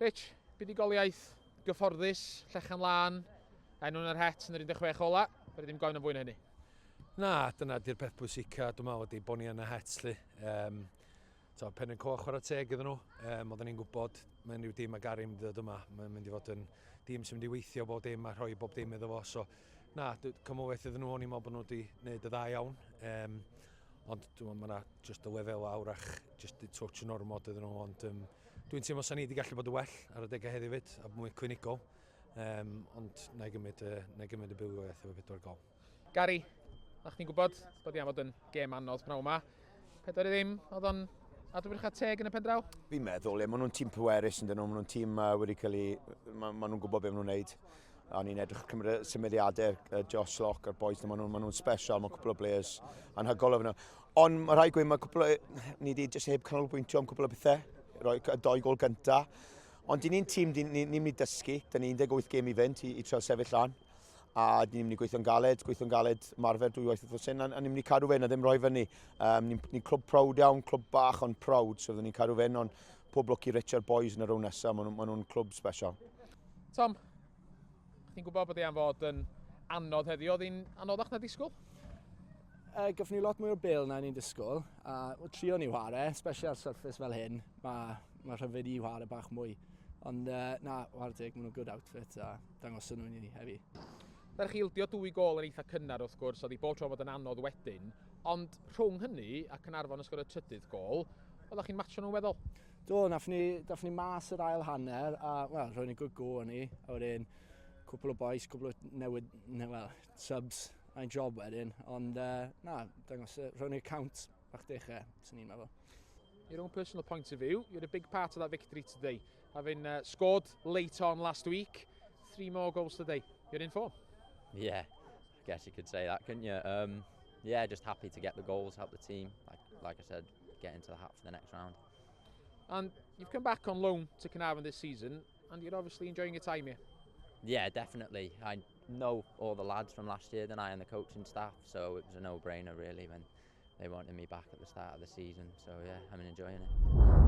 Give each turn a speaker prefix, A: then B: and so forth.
A: Rich, buddugoliaeth gyfforddus, llechan lân, enw yn yr het yn yr 16 ola, fe ddim gofyn am fwy na hynny.
B: Na, dyna di'r peth pwysica, dwi'n meddwl, ydy bod ni yn y het, lly. Um, to, pen yn coch chwarae teg iddyn nhw. Um, oedden ni'n gwybod, mae'n rhyw dîm a Gary mynd i ddod yma. Mae'n mynd i fod yn dîm sy'n mynd i weithio bob dim a rhoi bob dim iddo fo. So, na, cymwyth iddyn nhw, o'n i'n meddwl bod nhw wedi gwneud y dda iawn. Um, ond dwi'n meddwl mae yna just y lefel awrach, just y touch yn ormod iddyn nhw. Ond um, dwi'n teimlo sa'n ni wedi gallu bod yn well ar y degau heddiw fyd, a mwy clinigol. Um, ond na i gymryd, na i gymryd y buddugoliaeth efo pedwar gol.
A: Gary, na chdi'n gwybod bod i am fod yn gêm anodd pnawn yma. 4-0, oedd o'n adlewyrchiad teg yn y pen draw?
C: Fi'n meddwl, ie, maen nhw'n tîm pwerus yn dyn nhw, maen nhw'n tîm wedi cael ei... Maen ma nhw'n gwybod beth maen nhw'n neud. A ni'n edrych cymryd symudiadau Josh Locke a'r boys, maen nhw'n ma nhw special, mae'n cwpl o players anhygol o nhw. Ond mae rhaid gweud, mae cwpl o... Ni wedi jyst heb canolbwyntio am cwpl o bethau, roi y doi gol gynta. Ond dyn ni'n tîm, ni'n ni, ni mynd i dysgu, dyn ni 18 gêm i fynd i, i trio sefyll lan. A ni'n mynd i gweithio'n galed, gweithio'n galed, marfer dwy waith wythnos hyn, a, a ni'n mynd i cadw fynd a ddim rhoi fyny. Um, ni'n ni clwb proud iawn, clwb bach ond proud, so ni'n cadw fynd, ond pob lwc i Richard Boys yn y rown nesaf, maen nhw'n nhw clwb special.
A: Tom, chdi'n gwybod bod hi am fod yn anodd heddiw, oedd hi'n anoddach na disgwyl?
D: Gaffon ni lot mwy o bêl na ni'n disgwyl, a trio ni whare, especially ar surface fel hyn, mae ma rhyfyd i whare bach mwy. Ond uh, na, whare teg, maen nhw'n good outfit a dangoson nhw i ni heddi.
A: Ddaru chi ildio dwy gôl yn eitha cynnar wrth gwrs, oedd hi bob tro fod yn anodd wedyn, ond rhwng hynny a Caernarfon yn sgorio trydydd gôl, oeddech chi'n matcho nhw'n weddol?
D: Do, nath ni, dath ni mas yr ail hanner a, wel, rhoi ni good go ni, a wedyn cwpl o boys, cwpl o newid, ne, well, subs, a'n job wedyn, ond uh, na, dangos, rhoi ni count bach dechrau, sy'n ni'n meddwl.
A: Your own personal point of view, you're a big part of that victory today. Having scored late on last week, three more goals today. You're in form.
E: Yeah, I guess you could say that, couldn't you? Um, yeah, just happy to get the goals, help the team. Like, like I said, get into the hat for the next round.
A: And you've come back on loan to Caernarfon this season, and you're obviously enjoying your time here.
E: Yeah, definitely. I know all the lads from last year, than I and the coaching staff, so it was a no-brainer really when they wanted me back at the start of the season. So yeah, I'm enjoying it.